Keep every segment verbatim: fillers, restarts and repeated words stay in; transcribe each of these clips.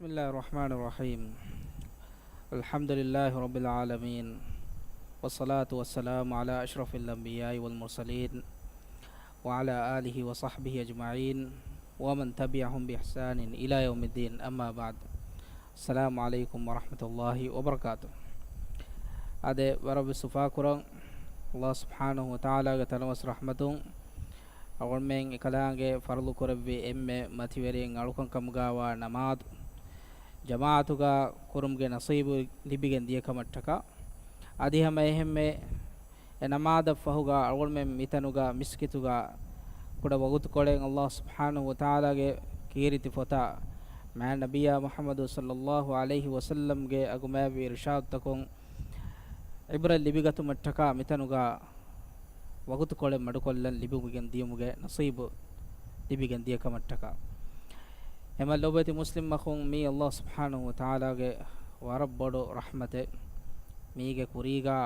بسم الله الرحمن الرحيم. الحمد لله رب العالمين. والصلاة والسلام على أشرف الأنبياء والمرسلين وعلى آله وصحبه أجمعين ومن تبعهم بإحسان إلى يوم الدين. أما بعد. السلام عليكم ورحمة الله وبركاته. އާދެ، ވަރަށްވެސް އުފާކުރަން. ﷲ ސުބްޙާނަހޫ ވަތަޢާލާގެ ތަނަވަސް ރަޙްމަތުން އަޅުގަނޑުމެން އެކަލާނގެ ފަރުޟު ކުރެއްވި އެންމެ މަތިވެރިން އަޅުކަން ކަމުގާވާ ނަމާދު ޖަމާޢަތުގާ ކުރުމުގެ ނަޞީބު ލިބިގެން ދިޔަ ކަމަށްޓަކާ، އަދި ހަމަ އެހެންމެ އެ ނަމާދަށް ފަހުގާ އަޅުގަނޑުމެން މިތަނުގާ މިސްކިތުގާ ކުޑަ ވަގުތުކޮޅެއް ﷲ ސުބްޙާނަހޫ ވަތަޢާލާގެ ކީރިތި ފޮތާ މާތް ނަބިއްޔާ މުޙައްމަދު ޞައްލައްލާހު ޢަލައިހި ވަސައްލަމްގެ އަގު މާތްވި އިރުޝާދުތަކުން ޢިބްރަތް ލިބިގަތުމަށްޓަކާ މިތަނުގާ ވަގުތުކޮޅެއް މަޑުކޮށްލަން ލިބިގެން ދިޔުމުގެ ނަޞީބު ލިބިގެން ދިޔަ ކަމަށްޓަކާ. އެމަ ލޮބުވެތި މުސްލިމްއަޚުން، މީ ﷲ ސުބްޙާނަހޫ ވަތަޢާލާގެ ވަރަށް ބޮޑު ރަޙްމަތެއް. މީގެ ކުރީގާ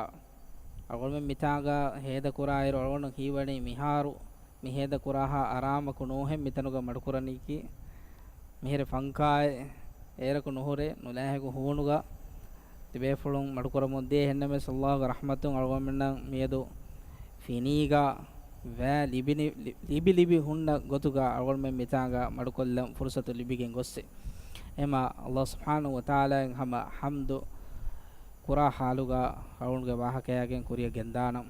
އަޅުގަނޑުމެން މިތާނގާ ހޭދަކުރާއިރު އަޅުގަނޑު ހީވަނީ މިހާރު މި ހޭދަކުރާހާ އަރާމަކު ނޫހެން މިތަނުގަ މަޑުކުރަނީކީ. މިހިރެ ފަންކާއެއް އޭރަކު ނުހުރޭ، ނުލާހިގު ހޫނުގަ ތިބޭފުޅުން މަޑުކުރަމުންދިޔަ. އެހެންނަމަވެސް ﷲގެ ރަޙްމަތުން އަޅުގަނޑުމެންނަށް މިއަދު ފިނީގަ ވައި ލިބި، ލިބި ލިބި ހުންނަ ގޮތުގަ އަޅުގަނޑުމެން މިތާނގަ މަޑުކޮށްލަން ފުރުޞަތު ލިބިގެން ގޮއްސޭ. އެމަ ﷲ ސުބްޙާނަހޫ ވަތަޢާލާއަށް ހަމަ ޙަމްދު ކުރާ ޙާލުގަ އަޅުގަނޑުގެ ވާހަކަޔާގެން ކުރިއަށް ގެންދާނަން.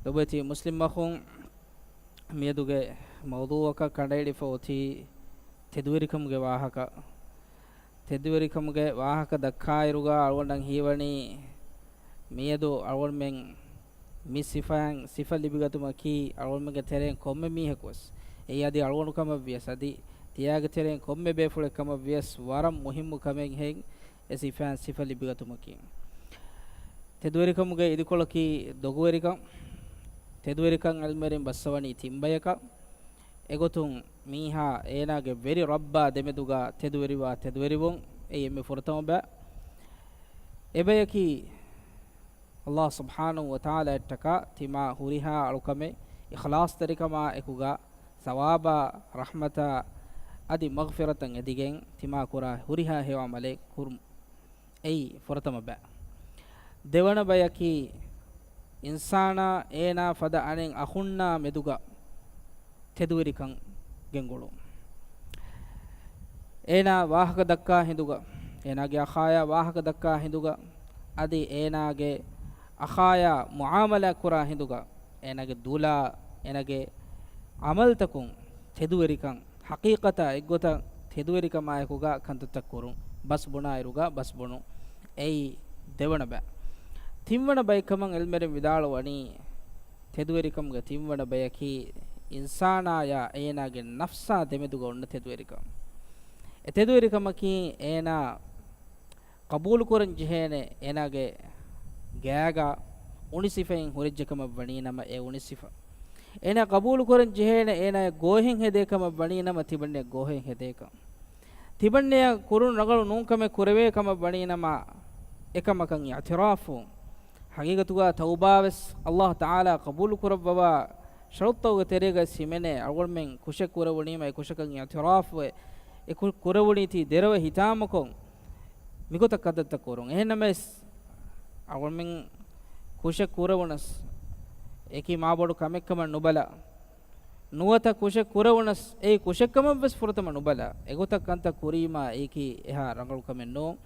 ލޮބުވެތި މުސްލިމްއަޚުން، މިއަދުގެ މައުޟޫޢަކަށް ކަނޑައެޅިފަ އޮތީ ތެދުވެރިކަމުގެ ވާހަކަ. ތެދުވެރިކަމުގެ ވާހަކަ ދައްކާއިރުގަ އަޅުގަނޑަށް ހީވަނީ މިއަދު އަޅުގަނޑުމެން މި ސިފައިން ސިފަ ލިބިގަތުމަކީ އަޅުގަނޑުމެންގެ ތެރެއިން ކޮންމެ މީހަކުވެސް، އެއީ އަދި އަޅުގަނޑު ކަމަށްވިޔަސް އަދި ތިޔާގެ ތެރެއިން ކޮންމެ ބޭފުޅެއް ކަމަށްވިޔަސް ވަރަށް މުހިއްމު ކަމެއްހެން އެ ސިފައިން ސިފަ ލިބިގަތުމަކީ. ތެދުވެރިކަމުގެ އިދިކޮޅަކީ ދޮގުވެރިކަން. ތެދުވެރިކަން އިލްމުވެރިން ބައްސަވަނީ ތިން ބަޔަކަށް. އެގޮތުން މީހާ އޭނާގެ ވެރި ރައްބާ ދެމެދުގަ ތެދުވެރިވާ ތެދުވެރިވުން އެއީ އެންމެ ފުރަތަމަ ބައި. އެބަޔަކީ ﷲ ސުބްޙާނަހޫ ވަތަޢާލާއަށްޓަކާ ތިމާ ހުރިހާ އަޅުކަމެއް އިޚްލާޞްތެރިކަމާ އެކުގަ ސަވާބާ، ރަޙްމަތާ އަދި މަޣްފިރަތަށް އެދިގެން ތިމާ ކުރާ ހުރިހާ ހެޔޮ ޢަމަލެއް ކުރުން. އެއީ ފުރަތަމަ ބައި. ދެވަނަ ބަޔަކީ އިންސާނާ އޭނާ ފަދަ އަނެއް އަޚުންނާ މެދުގަ ތެދުވެރިކަން ގެންގުޅުން. އޭނާ ވާހަކަ ދައްކާ ހިނދުގަ، އޭނާގެ އަޚާޔާ ވާހަކަ ދައްކާ ހިނދުގަ، އަދި އޭނާގެ އަޚާޔާ މުޢާމަލާތް ކުރާ ހިނދުގަ، އޭނާގެ ދުލާ، އޭނާގެ ޢަމަލުތަކުން ތެދުވެރިކަން، ޙަޤީޤަތާ އެއްގޮތަށް ތެދުވެރިކަމާއެކުގަ ކަންތައްތައް ކުރުން، ބަސް ބުނާއިރުގަ ބަސް ބުނުން. އެއީ ދެވަނަ ބައި. ތިންވަނަ ބައެއްކަމަށް އިލްމުވެރިން ވިދާޅުވަނީ، ތެދުވެރިކަމުގެ ތިންވަނަ ބަޔަކީ އިންސާނާޔާ އޭނާގެ ނަފްސާ ދެމެދުގަ އޮންނަ ތެދުވެރިކަން. އެ ތެދުވެރިކަމަކީ އޭނާ ޤަބޫލުކުރަން ޖެހޭނެ އޭނާގެ ގާގަ އުނި ސިފައިން ހުރެއްޖެ ކަމަށް ވަނީ ނަމަ އެ އުނި ސިފަ. އޭނާ ޤަބޫލުކުރަން ޖެހޭނެ އޭނާއަށް ގޯހެއް ހެދޭ ކަމަށް ވަނީ ނަމަ ތިމަންނައަށް ގޯހެއް ހެދޭކަން. ތިމަންނައަށް ކުރުން ރަނގަޅު ނޫން ކަމެއް ކުރެވޭ ކަމަށް ވަނީ ނަމަ އެކަމަކަށް އިޢުތިރާފު. ޙަޤީޤަތުގަ ތައުބާވެސް ﷲ ތަޢާލާ ޤަބޫލު ކުރައްވަވާ ޝަރުޠުތަކުގެ ތެރޭގައި ހިމެނޭ. އަޅުގަނޑުމެން ކުށެއް ކުރެވުނީމަ އެ ކުށަކަށް އިޢުތިރާފުވެ، އެ ކުށް ކުރެވުނީތީ ދެރަވެ ހިތާމަކޮށް، މިގޮތަށް ކަންތައްތައް ކުރުން. އެހެންނަމަވެސް، އަޅުގަނޑުމެން ކުށެއް ކުރެވުނަސް، އެކީ މާބޮޑު ކަމެއްކަމަށް ނުބަލާ. ނުވަތަ ކުށެއް ކުރެވުނަސް، އެއީ ކުށެއްކަމަށްވެސް ފުރަތަމަ ނުބަލާ. އެގޮތަށް ކަންތައް ކުރީމާ، އެއީކީ އެހާ ރަނގަޅު ކަމެއް ނޫން.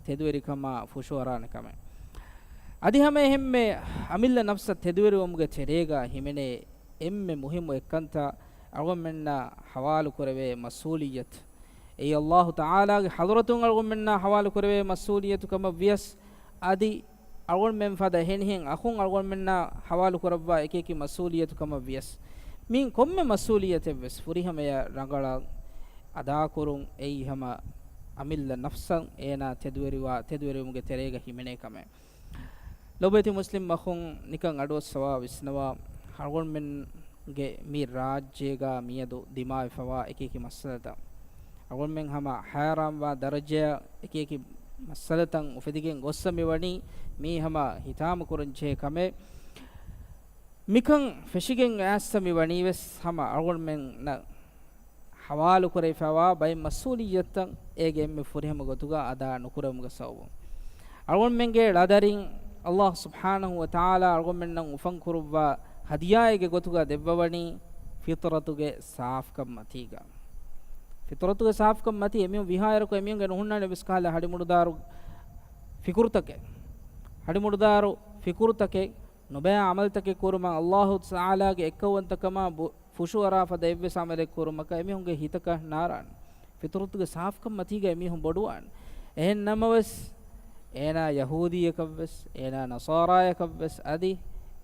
ތެދުވެރިކަމާ ފުށުއަރާނެ ކަމެއް. އަދި ހަމައެހެންމެ އަމިއްލަ ނަފްސަށް ތެދުވެރިވުމުގެ ތެރޭގަ ހިމެނޭ އެންމެ މުހިއްމު އެއްކަންތައް އަޅުގަނޑުމެންނާ ޙަވާލުކުރެވޭ މަސްއޫލިއްޔަތު. އެއީ ﷲ ތަޢާލާގެ ޙަޟްރަތުން އަޅުގަނޑުމެންނާ ޙަވާލުކުރެވޭ މަސްއޫލިއްޔަތު ކަމަށްވިޔަސް، އަދި އަޅުގަނޑުމެން ފަދަ އެހެނިހެން އަޚުން އަޅުގަނޑުމެންނާ ޙަވާލުކުރައްވާ އެކިއެކި މަސްއޫލިއްޔަތު ކަމަށްވިޔަސް، މިއިން ކޮންމެ މަސްއޫލިއްޔަތެއްވެސް ފުރިހަމަޔަށް ރަނގަޅަށް އަދާކުރުން އެއީ ހަމަ އަމިއްލަ ނަފްސަށް އޭނާ ތެދުވެރިވާ، ތެދުވެރިވުމުގެ ތެރޭގަ ހިމެނޭ ކަމެއް. ލޮބުވެތި މުސްލިމް އަޚުން، ނިކަން އަޑުއައްސަވާ ވިސްނަވާ، އަޅުގަނޑުމެންގެ މި ރާއްޖޭގަ މިއަދު ދިމާވެފަވާ އެކިއެކި މައްސަލަތައް، އަޅުގަނޑުމެން ހަމަ ހައިރާންވާ ދަރަޖަޔަށް އެކިއެކި މައްސަލަތައް އުފެދިގެން ގޮއްސަ މިވަނީ، މީ ހަމަ ހިތާމަކުރަން ޖެހޭ ކަމެއް. މިކަން ފެށިގެން އައިސްސަ މިވަނީވެސް ހަމަ އަޅުގަނޑުމެންނަށް ޙަވާލުކުރެވިފައިވާ ބައެއް މަސްއޫލިއްޔަތުތައް އޭގެ އެންމެ ފުރިހަމަ ގޮތުގަ އަދާ ނުކުރެވުމުގެ ސަބަބުން. އަޅުގަނޑުމެންގެ ޅަދަރިން އައްލާހު ސުބްޙާނަހު ވަ ތަޢާލާ އަޅުގަނޑުމެންނަށް އުފަން ކުރުއްވާ ހަދިޔާއެއްގެ ގޮތުގަ ދެއްވަވަނީ ފިޠުރަތުގެ ސާފްކަން މަތީގަ. ފިޠުރަތުގެ ސާފްކަން މަތީ އެމީހުން ވީހާއިރަކު އެމީހުންގެ ނުހުންނާނެ އެއްވެސް ކަހަލަ ހަޑިމުޑުދާރު ފިކުރުތަކެއް. ހަޑިމުޑުދާރު ފިކުރުތަކެއް، ނުބައި ޢަމަލުތަކެއް ކުރުމަށް އައްލާހު ތަޢާލާގެ އެއްކައުވަންތަކަމާ ބު-، ފުށުއަރާ ފަދަ އެއްވެސް ޢަމަލެއް ކުރުމަކަށް އެމީހުންގެ ހިތަކަށް ނާރާނެ. ފިޠުރަތުގެ ސާފްކަން މަތީގަ އެމީހުން ބޮޑުވާން. އެހެން ނަމަވެސް، އޭނާ ޔަހޫދީއަކަށްވެސް، އޭނާ ނަޞާރާޔަކަށްވެސް އަދި،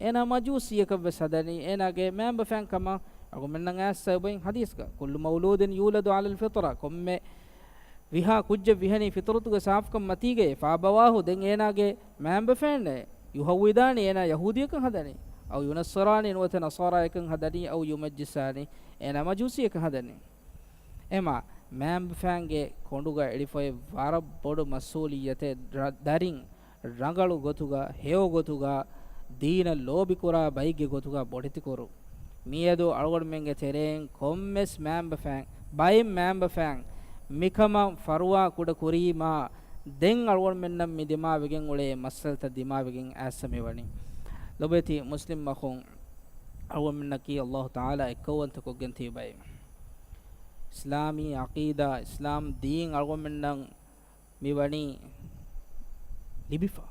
އޭނާ މަޖޫސީއަކަށްވެސް ހަދަނީ، އޭނާގެ މައިންބަފައިން ކަމަށް އަޅުގަނޑުމެންނަށް އައިސް ސަބަބުން ޙަދީޘްގަ، كل مولود يولد على الفطرة، ކޮންމެ ވިހާ ކުއްޖެއް ވިހެނީ ފިޠުރަތުގެ ސާފްކަން މަތީގައޭ، فأبواه، ދެން އޭނާގެ މައިންބަފައިންނޭ، يهودانه، އޭނާ ޔަހޫދީއަކަށް ހަދަނީ، أو ينصرانه، ނުވަތަ ނަޞާރާޔަކަށް ހަދަނީ، أو يمجسانه، އޭނާ މަޖޫސީއަކަށް ހަދަނީ. އެމާ، މައިންބަފައިންގެ ކޮނޑުގަ އެޅިފައި ވަރަށް ބޮޑު މަސްއޫލިއްޔަތެއް ރަ-، ދަރިން ރަނގަޅު ގޮތުގަ، ހެޔޮ ގޮތުގަ، ދީނަށް ލޯބިކުރާ ބައެއްގެ ގޮތުގަ ބޮޑެތިކުރުން. މިއަދު އަޅުގަނޑުމެންގެ ތެރެއިން ކޮންމެސް މައިންބަފައިން، ބައެއް މައިންބަފައިން މިކަމަށް ފަރުވާ ކުޑަ ކުރީމާ، ދެން އަޅުގަނޑުމެންނަށް މި ދިމާވެގެން އުޅޭ މައްސަލަތައް ދިމާވެގެން އައިސް މިވަނީ. ލޮބުވެތި މުސްލިމް އަޚުން، އަޅުގަނޑުމެންނަކީ އައްލާހު ތަޢާލާ އެއްކައުވަންތަ ކޮށްގެން ތިބި ބައެއް. އިސްލާމީ ޢަޤީދާ، އިސްލާމް ދީން އަޅުގަނޑުމެންނަށް މި ވަނީ ލިބިފަ.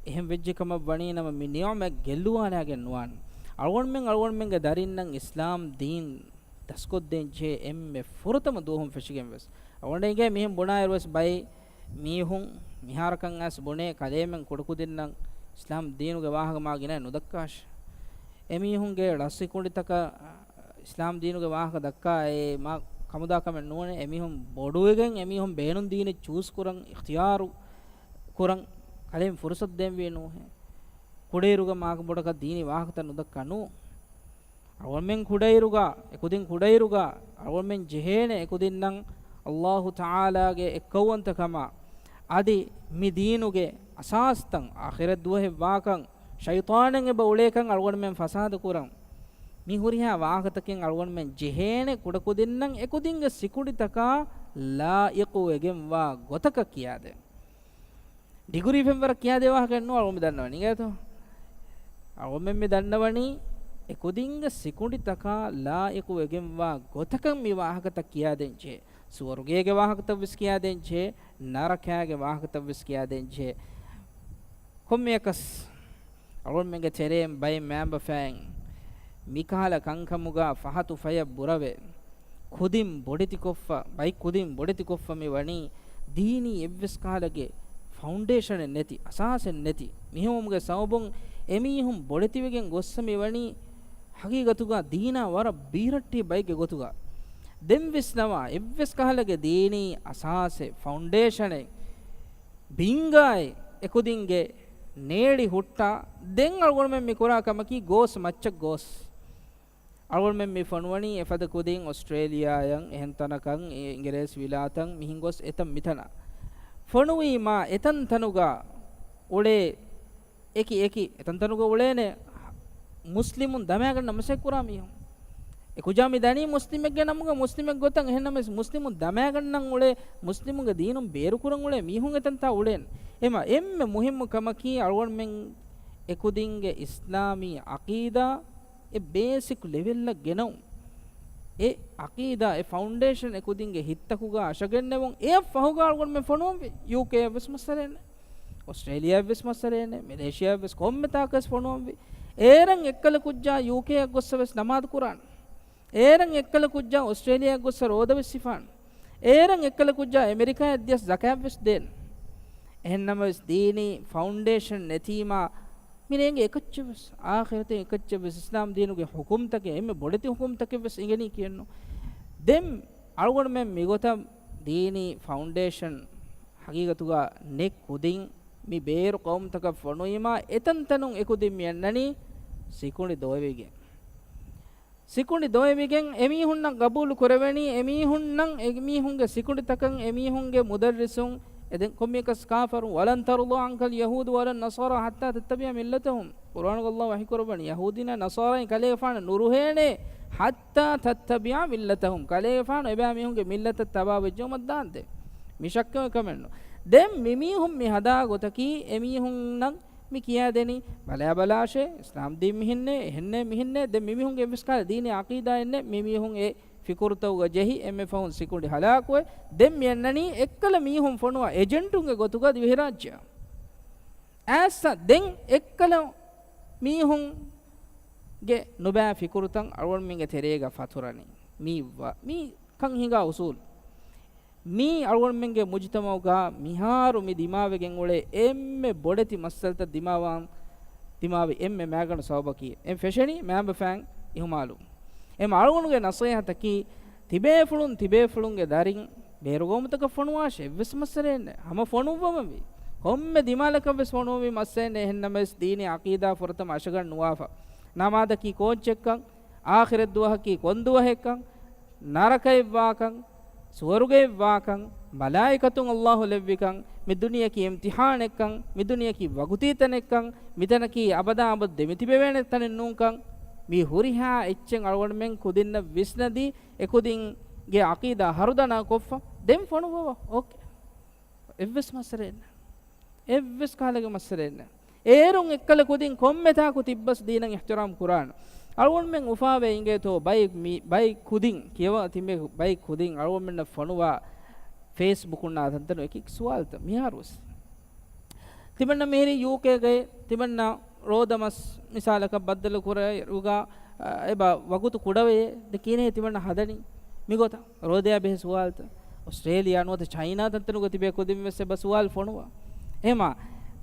އެހެން ވެއްޖެ ކަމަށް ވަނީ ނަމަ، މި ނިޢުމަތް ގެއްލުވާލާގެން ނުވާނެ. އަޅުގަނޑުމެން އަޅުގަނޑުމެންގެ ދަރިންނަށް އިސްލާމް ދީން ދަސްކޮށްދޭން ޖެހޭ އެންމެ ފުރަތަމަ ދުވަހުން ފެށިގެން ވެސް. އަޅުގަނޑަށް އެނގޭ މިހެން ބުނާއިރު ވެސް ބައެއް މީހުން މިހާރަކަށް އައިސް ބުނޭ، ކަލޭމެން ކުޑަކުދިންނަށް އިސްލާމް ދީނުގެ ވާހަކަ މާ ގިނައިން ނުދައްކާށޭ. އެމީހުންގެ ޅަސިކުނޑިތަކަށް އިސްލާމް ދީނުގެ ވާހަކަ ދައްކާ އެ މާ ކަމުދާ ކަމެއް ނޫނޭ. އެމީހުން ބޮޑުވެގެން އެމީހުން ބޭނުން ދީނެއް ޗޫސް ކުރަން، އިޚްތިޔާރު ކުރަން ކަލޭމެން ފުރުސަތު ދޭންވީ ނޫހޭ. ކުޑައިރުގަ މާކަ ބޮޑަކަށް ދީނީ ވާހަކަތައް ނުދައްކާ ނޫ. އަޅުގަނޑުމެން ކުޑައިރުގަ، އެކުދިން ކުޑައިރުގަ އަޅުގަނޑުމެން ޖެހޭނެ އެކުދިންނަށް އައްލާހު ތަޢާލާގެ އެއްކައުވަންތަކަމާ އަދި މި ދީނުގެ އަސާސްތައް އާޚިރަތް ދުވަހެއް ވާކަން، ޝައިޠާނެއް އެބަ އުޅޭކަން އަޅުގަނޑުމެން ފަސާދަ ކުރަން. މި ހުރިހާ ވާހަކަތަކެއް އަޅުގަނޑުމެން ޖެހޭނެ ކުޑަކުދިންނަށް އެކުދިންގެ ސިކުނޑިތަކާ ލާއިޤުވެގެންވާ ގޮތަކަށް ކިޔާދޭން. ޑިގްރީ ފެންވަރަށް ކިޔާދޭ ވާހަކައެއް ނޫން، އަޅުގަނޑު މި ދަންނަވަނީ އިނގޭތޯ؟ އަޅުގަނޑުމެން މި ދަންނަވަނީ އެކުދިންގެ ސިކުނޑިތަކާ ލާއިޤުވެގެންވާ ގޮތަކަށް މި ވާހަކަތައް ކިޔާދޭން ޖެހޭ. ސުވަރުގޭގެ ވާހަކަތައް ވެސް ކިޔާދޭން ޖެހޭ، ނަރަކާގެ ވާހަކަތައް ވެސް ކިޔާދޭން ޖެހޭ. ކޮންމެއަކަސް އަޅުގަނޑުމެންގެ ތެރެއިން ބައެއް މައިންބަފައިން މިކަހަލަ ކަންކަމުގަ ފަހަތު ފަޔަށް ބުރަވެ، ކުދިން ބޮޑެތިކޮށްފަ، ބައި ކުދިން ބޮޑެތިކޮށްފަ މި ވަނީ ދީނީ އެއްވެސް ކަހަލަގެ ފައުންޑޭޝަނެއް ނެތި، އަސާސެއް ނެތި. މިހެންވުމުގެ ސަބަބުން އެމީހުން ބޮޑެތިވެގެން ގޮއްސަ މި ވަނީ ހަގީގަތުގަ ދީނާ ވަރަށް ބީރައްޓި ބައެއްގެ ގޮތުގަ. ދެން ވިސްނަވާ، އެއްވެސް ކަހަލަގެ ދީނީ އަސާސެއް، ފައުންޑޭޝަނެއް ބިންގާއެއް އެކުދިންގެ ނޭޅި ހުއްޓާ، ދެން އަޅުގަނޑުމެން މި ކުރާ ކަމަކީ ގޯސް މައްޗަށް ގޯސް. އަޅުގަނޑުމެން މި ފޮނުވަނީ އެފަދަ ކުދިން އޮސްޓްރޭލިޔާއަށް، އެހެން ތަނަކަށް، އި-، އިނގިރޭސި ވިލާތަށް މިހެން ގޮސް އެތަން މިތަނަށް. ފޮނުވީމާ އެތަން ތަނުގަ އުޅޭ އެކި އެކި އެތަންތަނުގަ އުޅޭނެ މުސްލިމުން ދަމާގަންނަ މަސައްކަތް ކުރާ މީހުން. އެކުއްޖާ މި ދަނީ މުސްލިމެއްގެ ނަމުގަ މުސްލިމެއް ގޮތަށް، އެހެންނަމަވެސް މުސްލިމުން ދަމާގަންނަން އުޅޭ، މުސްލިމުންގެ ދީނުން ބޭރުކުރަން އުޅޭ މީހުން އެތަންތާ އުޅޭނެ. އެމަ އެންމެ މުހިއްމު ކަމަކީ އަޅުގަނޑުމެން އެކުދިންގެ އިސްލާމީ ޢަޤީދާ އެ ބޭސިކް ލެވެލްއަށް ގެނައުން. އެ ޢަޤީދާ، އެ ފައުންޑޭޝަން އެކުދިންގެ ހިތްތަކުގަ އަށަގެންނެވުން. އެއަށް ފަހުގަ އަޅުގަނޑުމެން ފޮނުވަންވީ ޔޫކޭއަށްވެސް މައްސަލައެއް ނެތް. އޮސްޓްރޭލިޔާއަށްވެސް މައްސަލައެއް ނެތް، މެލޭޝިޔާއަށްވެސް ކޮންމެ ތާކަސް ފޮނުވަންވީ. އޭރަށް އެއްކަލަ ކުއްޖާ ޔޫކޭއަށް ގޮއްސަވެސް ނަމާދު ކުރާނެ. އޭރަށް އެއްކަލަ ކުއްޖާ އޮސްޓްރޭލިޔާއަށް ގޮއްސަ ރޯދަވެސް ހިފާނެ. އޭރަށް އެއްކަލަ ކުއްޖާ އެމެރިކާއަށް ދިޔަސް ޒަކާތްވެސް ދޭނެ. އެހެންނަމަވެސް ދީނީ ފައުންޑޭޝަން ނެތީމާ، މި ނޭނގެ އެކައްޗެއްވެސް، އާޚިރަތެއް އެކައްޗެއްވެސް، އިސްލާމް ދީނުގެ ޙުކުމްތަކެއް، އެންމެ ބޮޑެތި ޙުކުމްތަކެއްވެސް އެނގެނީ ކިޔެއްނު. ދެން އަޅުގަނޑުމެން މިގޮތަށް ދީނީ ފައުންޑޭޝަން ހަގީގަތުގަ ނެތް ކުދިން މި ބޭރު ޤައުމުތަކަށް ފޮނުވީމާ، އެތަންތަނުން އެކުދިން މި އަންނަނީ ސިކުނޑި ދޮވެވިގެން. ސިކުނޑި ދޮވެވިގެން އެމީހުންނަށް ގަބޫލު ކުރެވެނީ، އެމީހުންނަށް އެމީހުންގެ ސިކުނޑިތަކަށް އެމީހުންގެ މުދައްރިސުން އެދެން ކޮންމެއަކަސް ކާފަރު، ولن ترضى عنك اليهود ولا النصارى حتى تتبع ملتهم. ޤުރުއާނުގަ ﷲ ވަޙީކުރައްވަނީ، ޔަހޫދީންނާ ނަޞާރާއިން ކަލޭގެފާނަށް ނުރުހޭނެ، حتى تتبع ملتهم. ކަލޭގެފާނު އެބައިމީހުންގެ މިއްލަތަށް ތަބާވެއްޖައުމަށް ދާންދެން. މި ޝައްކެއް ކަމެއްނު. ދެން މިމީހުން މި ހަދާ ގޮތަކީ އެމީހުންނަށް މި ކިޔާދެނީ، ބަލާބަލާށޭ، އިސްލާމް ދީން މިހެންނޭ، އެހެންނޭ މިހެންނޭ. ދެން މިމީހުންގެ އެއްވެސް ކަހަލަ ދީނީ ޢަޤީދާއެއްނެއް. މިމީހުން އެ ފިކުރުތަކުގަ ޖެހި އެންމެ ފަހުން ސިކުނޑި ހަލާކުވެ، ދެން މި އަންނަނީ އެއްކަލަ މީހުން ފޮނުވާ އެޖެންޓުންގެ ގޮތުގަ ދިވެހިރާއްޖެއަށް. އައިސް ދެން އެއްކަލަ މީހުންގެ ނުބައި ފިކުރުތައް އަޅުގަނޑުމެންގެ ތެރޭގަ ފަތުރަނީ. މީ ވަ-، މީ ކަން ހިނގާ އުސޫލު. މީ އަޅުގަނޑުމެންގެ މުޖުތަމަޢުގަ މިހާރު މި ދިމާވެގެން އުޅޭ އެންމެ ބޮޑެތި މައްސަލަތައް ދިމާވާން، ދިމާވި އެންމެ މައިގަނޑު ސަބަބަކީ. އެން ފެށެނީ މައިންބަފައިން އިހުމާލު. އެމަ އަޅުގަނޑުގެ ނަސޭހަތަކީ، ތިބޭފުޅުން ތިބޭފުޅުންގެ ދަރިން ބޭރު ގައުމުތަކަށް ފޮނުވާށޭ، އެއްވެސް މައްސަލައެއް ނެތް. ހަމަ ފޮނުއްވަމެވީ. ކޮންމެ ދިމާލަކަށްވެސް ފޮނުވީ މައްސަލައެއް ނެތް. އެހެންނަމަވެސް ދީނީ ޢަޤީދާ ފުރަތަމަ އަށަގަނޑު ނުވާފަ. ނަމާދަކީ ކޯއްޗެއްކަން، އާޚިރަތް ދުވަހަކީ ކޮން ދުވަހެއްކަން، ނަރަކައެއްވާކަން، ސުވަރުގެއެއްވާކަން، މަލާއިކަތުން ﷲ ލެއްވިކަން، މި ދުނިޔެއަކީ އިމްތިޙާނެއްކަން، މި ދުނިޔެއަކީ ވަގުތީތަނެއްކަން، މިތަނަކީ އަބަދާ އަބަދު ދެމިތިބެވޭނެ ތަނެއް ނޫންކަން، މި ހުރިހާ އެއްޗެއް އަޅުގަނޑުމެން ކުދިންނަށް ވިސްނަދީ، އެކުދިންގެ ޢަޤީދާ ހަރުދަނާ ކޮށްފަ، ދެން ފޮނުއްވަވާ. އޯކޭ. އެއްވެސް މައްސަލައެއް ނެތް. އެއްވެސް ކަހަލަގެ މައްސަލައެއް ނެތް. އޭރުން އެއްކަލަ ކުދިން ކޮންމެތާކު ތިއްބަސް ދީނަށް އިޙްތިރާމް ކުރާނެ. އަޅުގަނޑުމެން އުފާވެ އިނގޭތޯ ބައި މި-، ބައި ކުދިން ކިޔަވާ ތިމެ ބައި ކުދިން އަޅުގަނޑުމެންނަށް ފޮނުވާ ފޭސްބުކުންނާ ތަންތަނު އެކި ސުވާލުތައް މިހާރުވެސް. ތިމަންނަ މިހިރީ ޔޫކޭގައި ތިމަންނަ ރޯދަމަސް މިސާލަކަށް ބައްދަލު ކުރެވި އިރުގަ، އަ، އެބަ ވަގުތު ކުޑަވެޔޭ. ދެ ކިހިނެއް ތިމަންނަ ހަދަނީ؟ މިގޮތަށް ރޯދަޔާ ބެހޭ ސުވާލުތައް. އޮސްޓްރޭލިޔާ ނުވަތަ ޗައިނާ ތަންތަނުގަ ތިބޭ ކުދިން ވެސް އެބަ ސުވާލު ފޮނުވާ. އެހެމާ،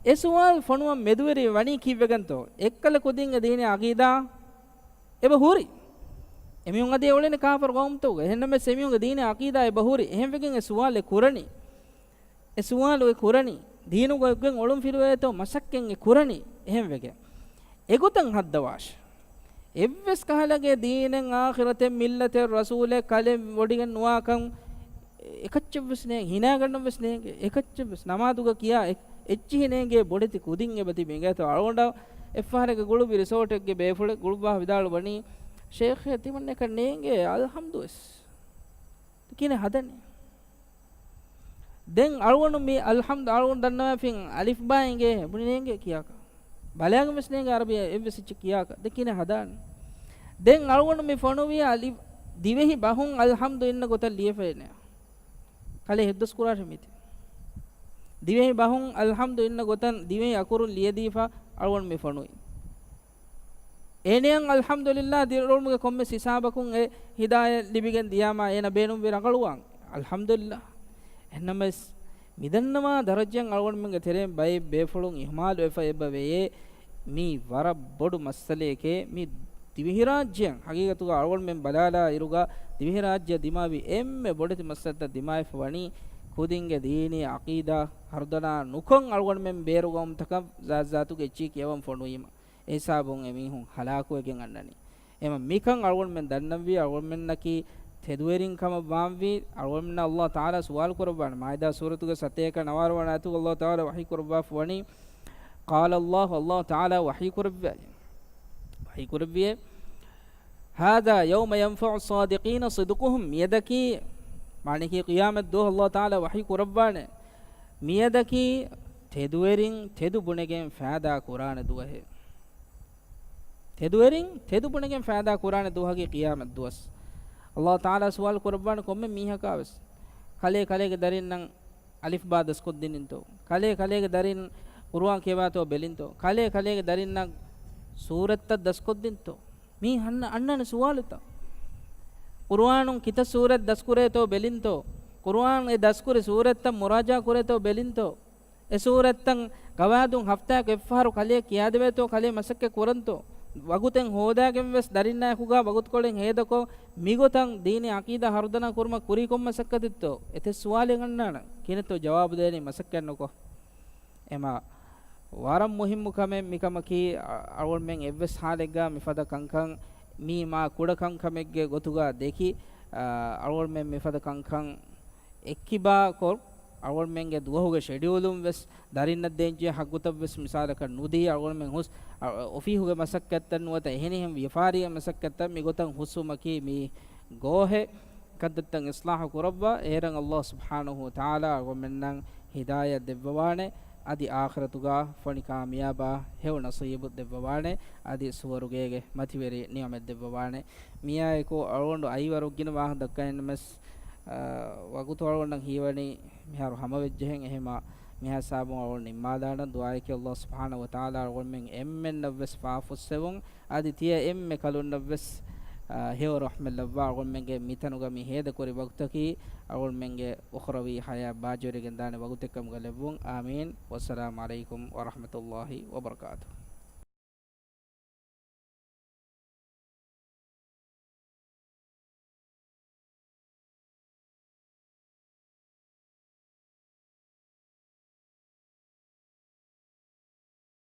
އެ ސުވާލު ފޮނުވަން މެދުވެރި ވަނީ ކީއްވެގެންތޯ؟ އެއްކަލަ ކުދިންގެ ދީނީ ޢަޤީދާ އެބަ ހުރި. އެމީހުން އަދި އެ އުޅެނީ ކާފަރު ޤައުމުތަކުގަ. އެހެންނަމަވެސް އެމީހުންގެ ދީނީ ޢަޤީދާ އެބަ ހުރި. އެހެންވެގެން އެ ސުވާލު އެ ކުރަނީ. އެ ސުވާލު އެ ކުރަނީ، ދީނުގަ އެއްގޮތް އޮޅުން ފިލުވޭތޯ މަސައްކަތް އެ ކުރަނީ އެހެންވެގެން. އެގޮތަށް ހައްދަވާށޭ. އެއްވެސް ކަހަލަގެ ދީނެއް، އާޚިރަތެއް، މިއްލަތެއް، ރަސޫލެއް، ކަލެއް ވޮޑިގެން ނުވާކަން އެކައްޗެއްވެސް ނޭނގެ، ހިނާގަންނަންވެސް ނޭނގެ، އެކައްޗެއްވެސް ނަމާދުގަ ކިޔާ އެ-، އެއްޗިހި ނޭނގޭ ބޮޑެތި ކުދިން އެބަ ތިބި އިނގޭތޯ. އަޅުގަނޑަށް އެއްފަހަރެއްގެ ގުޅުއްވި ރިސޯޓެއްގެ ބޭފުޅެއް ގުޅުއްވާ ވިދާޅުވަނީ، ޝޭޚޭ ތިމަންނަ އެކަން ނޭނގޭ އަލްޙަމްދުވެސް. ކިހިނެއް ހަދަނީ؟ ދެން އަޅުގަނޑު މި އަލްޙަމްދު އަޅުގަނޑު ދަންނަވާފިން އަލިފްބާ އިނގޭ ބުނި ނޭނގޭ ކިޔާކަށް. ބަލާގެން ވެސް ނޭނގޭ އަރަބި އެއްވެސް އެއްޗެއް ކިޔާކަށް. ދެން ކިހިނެއް ހަދާނީ؟ ދެން އަޅުގަނޑު މި ފޮނުވި އަލި-، ދިވެހި ބަހުން އަލްޙަމްދު އިންނަ ގޮތަށް ލިޔެފައިނެއް. ކަލޭ ހެއްދުސް ކުރާށެ މިތި. ދިވެހި ބަހުން އަލްޙަމްދު އިންނަ ގޮތަށް ދިވެހި އަކުރުން ލިޔެދީފަ އަޅުގަނޑު މި ފޮނުވި. އޭނަޔަށް އަލްޙަމްދުލިއްލާ ދިރިއުޅުމުގެ ކޮންމެސް ހިސާބަކުން އެ ހިދާޔަތް ލިބިގެން ދިޔާމާ އޭނަ ބޭނުންވި ރަނގަޅުވާން. އަލްޙަމްދުލިއްލާ. އެހެންނަމަވެސް، މިދަންނަވާ ދަރަޖައިން އަޅުގަނޑުމެންގެ ތެރެއިން ބައެއް ބޭފުޅުން އިހުމާލުވެފަ އެބަ ވެޔޭ. މީ ވަރަށް ބޮޑު މައްސަލައެކޭ. މި ދިވެހިރާއްޖެއަށް ހަގީގަތުގަ އަޅުގަނޑުމެން ބަލާލާ އިރުގަ، ދިވެހިރާއްޖެ ދިމާވި އެންމެ ބޮޑެތި މައްސަލަތައް ދިމާވެފަ ވަނީ، ކުދިންގެ ދީނީ ޢަޤީދާ ހަރުދަނާ ނުކޮށް އަޅުގަނޑުމެން ބޭރު ގައުމުތަކަށް ޒާތްޒާތުގެ އެއްޗިހި ކިޔަވަން ފޮނުވީމަ. އެހިސާބުން އެމީހުން ހަލާކުވެގެން އަންނަނީ. އެމަ މިކަން އަޅުގަނޑުމެން ދަންނަންވީ، އަޅުގަނޑުމެންނަކީ ތެދުވެރިން ކަމަށް ވާންވީ، އަޅުގަނޑުމެންނަށް ﷲ ތަޢާލާ ސުވާލު ކުރައްވާނެ. މާއިދާ ސޫރަތުގެ ސަތޭކަ ނަވާރަ ވަނަ އާޔަތުގަ ﷲ ތަޢާލާ ވަޙީ ކުރައްވާފަ ވަނީ، قال الله، ﷲ ތަޢާލާ ވަޙީ ކުރެއްވި، ވަޙީ ކުރެއްވިއޭ، هذا يوم ينفع الصادقين صدقهم، މިއަދަކީ، މާނައަކީ ޤިޔާމަތް ދުވަހު ﷲ ތަޢާލާ ވަޙީ ކުރައްވާނެ. މިއަދަކީ ތެދުވެރިން ތެދު ބުނެގެން ފައިދާ ކުރާނެ ދުވަހެއް. ތެދުވެރިން ތެދު ބުނެގެން ފައިދާ ކުރާނެ ދުވަހަކީ ޤިޔާމަތް ދުވަސް. ﷲ ތަޢާލާ ސުވާލު ކުރައްވާނެ ކޮންމެ މީހަކާވެސް، ކަލޭ ކަލޭގެ ދަރިންނަށް އަލިފްބާ ދަސްކޮށްދިނިންތޯ؟ ކަލޭ ކަލޭގެ ދަރިން ޤުރުއާން ކިޔަވާތޯ ބެލިންތޯ؟ ކަލޭ ކަލޭގެ ދަރިންނަށް ސޫރަތްތައް ދަސްކޮށްދިންތޯ؟ މީ އަންނަ-، އަންނާނެ ސުވާލުތައް. ޤުރުއާނުން ކިތައް ސޫރަތް ދަސްކުރޭތޯ ބެލިންތޯ؟ ޤުރުއާން އެ ދަސްކުރި ސޫރަތްތައް މުރާޖާ ކުރޭތޯ ބެލިންތޯ؟ އެ ސޫރަތްތައް ގަވާއިދުން ހަފްތާއަކު އެއްފަހަރު ކަލޭ ކިޔާދެވޭތޯ ކަލޭ މަސައްކަތް ކުރަންތޯ؟ ވަގުތެއް ހޯދާގެން ވެސް ދަރިންނާއެކުގަ ވަގުތުކޮޅެއް ހޭދަކޮށް، މިގޮތަށް ދީނީ ޢަޤީދާ ހަރުދަނާ ކުރުމަށް ކުރީ ކޮން މަސައްކަތެއްތޯ؟ އެތައް ސުވާލެއް އަންނާނަން. ކިހިނެއްތޯ ޖަވާބު ދޭނީ މަސައްކަތް ނުކޮށް؟ އެމަ ވަރަށް މުހިއްމު ކަމެއް މިކަމަކީ، އަ-، އަޅުގަނޑުމެން އެއްވެސް ހާލެއްގަ މިފަދަ ކަންކަން، މީ މާ ކުޑަ ކަންކަމެއްގެ ގޮތުގަ ދެކި، އަ، އަޅުގަނޑުމެން މިފަދަ ކަންކަން އެއްކިބާކޮށް، އަޅުގަނޑުމެންގެ ދުވަހުގެ ޝެޑިއުލުން ވެސް ދަރިންނަށް ދޭންޖެހޭ ހައްގުތައް ވެސް މިސާލަކަށް ނުދީ، އަޅުގަނޑުމެން ހުސް، އަ، އޮފީހުގެ މަސައްކަތްތައް ނުވަތަ އެހެނިހެން ވިޔަފާރީގެ މަސައްކަތްތައް މިގޮތަށް ހުސްވުމަކީ މީ ގޯހެއް. ކަންތައްތައް އިޞްލާޙު ކުރައްވާ، އޭރަށް ﷲ ސުބްޙާނަހޫ ވަތަޢާލާ އަޅުގަނޑުމެންނަށް ހިދާޔަތް ދެއްވަވާނެ، އަދި އާޚިރަތުގަ ފޮނި ކާމިޔާބާ ހެޔޮ ނަޞީބު ދެއްވަވާނެ، އަދި ސުވަރުގޭގެ މަތިވެރި ނިޢުމަތް ދެއްވަވާނެ. މިއާއެކު އަޅުގަނޑު އައިވަރު ގިނަ ވާހަކަ ދައްކައިންނަމަސް، އާ، ވަގުތު އަޅުގަނޑަށް ހީވަނީ މިހާރު ހަމަވެއްޖެހެން، އެހެމަ މިހާ ހިސާބުން އަޅުގަނޑު ނިންމާލާނަން. ދުޢާއަކީ ﷲ ސުބްޙާނަހޫ ވަތަޢާލާ އަޅުގަނޑުމެން އެންމެންނަށްވެސް ފާފަ ފުއްސެވުން، އަދި ތިޔަ އެންމެ ކަލުންނަށްވެސް، އާ، ހެޔޮ ރަޙްމަތް ލައްވާ، އަޅުގަނޑުމެންގެ މިތަނުގަ މި ހޭދަކުރި ވަގުތަކީ އަޅުގަނޑުމެންގެ އުޚްރަވީ ޙަޔާތް ބާއްޖަވެރިގެންދާނެ ވަގުތެއްކަމުގަ ލެއްވުން. އާމީން. ވައްސަލާމު ޢަލައިކުމް ވަރަޙްމަތުﷲި ވަބަރަކާތުހު.